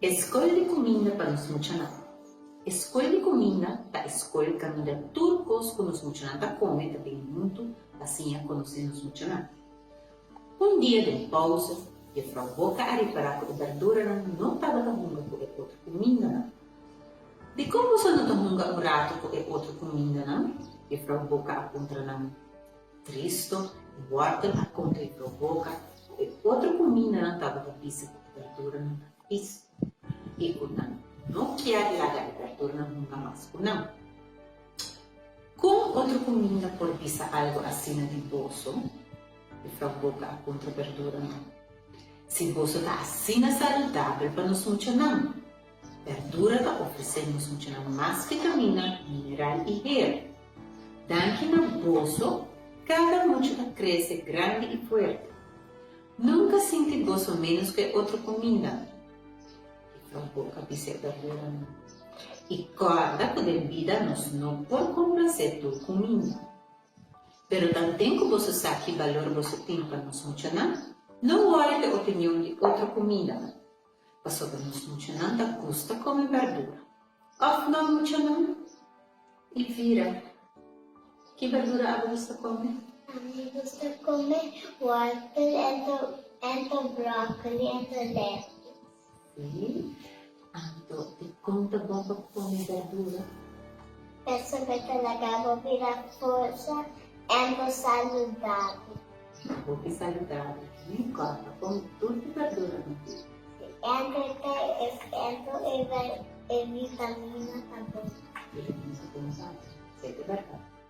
E skol di kuminda pa nos muchanan. E skol di kuminda ta e skol kaminda tur kos ku nos muchanan ta kome ta bini huntu pa siña konosé nos muchanan. Un dia den pausa, Jefrou Boca a ripará ku e berduranan no tabata hunga ku e otro kumindanan. Dikon boso no ta hunga un ratu ku e otro kumindanan? Jefrou Boca a puntra nan. Tristo, e wòrtel a konta Jefrou Boca ku e otro kumindanan tabata bisa ku e berduranan ta fis i ku nan no kier laga e berduranan hunga mas ku nan. Kon otro kuminda por bisa algu asina di boso? Jefrou Boca a puntra berduranan. Si boso ta asina saludabel pa nos muchanan? Berdura ta ofresé nos muchanan mas vitamina, mineral i her. Danki na boso, kada mucha ta krese grandi i fuerte. Nunka sinti boso ménos ku e otro kuminda. Jefrou Boca bisa e berduranan. I kòrda ku den bida nos no por komplasé tur kuminda. Pero tanten ku boso sa ki balor boso tin pa nos muchanan, no wòri ku e opinion di otro kumindanan. Pasobra nos muchanan ta gusta kome berdura. Òf no, muchanan? Elvira, Ki berdura abo gusta kome? Ami gusta kome wòrtel ento bròkoli ento lètus. Sí. Anto, dikon ta bon pa kome berdura? Pasobra ta laga bo bira forsa ento saludabel. Hopi saludabel. Mi kòrda kon tur di berdura no tin. Ento ta ento e vitamina ta bon. Vitamina ta bon sa. Esei ta bèrdat.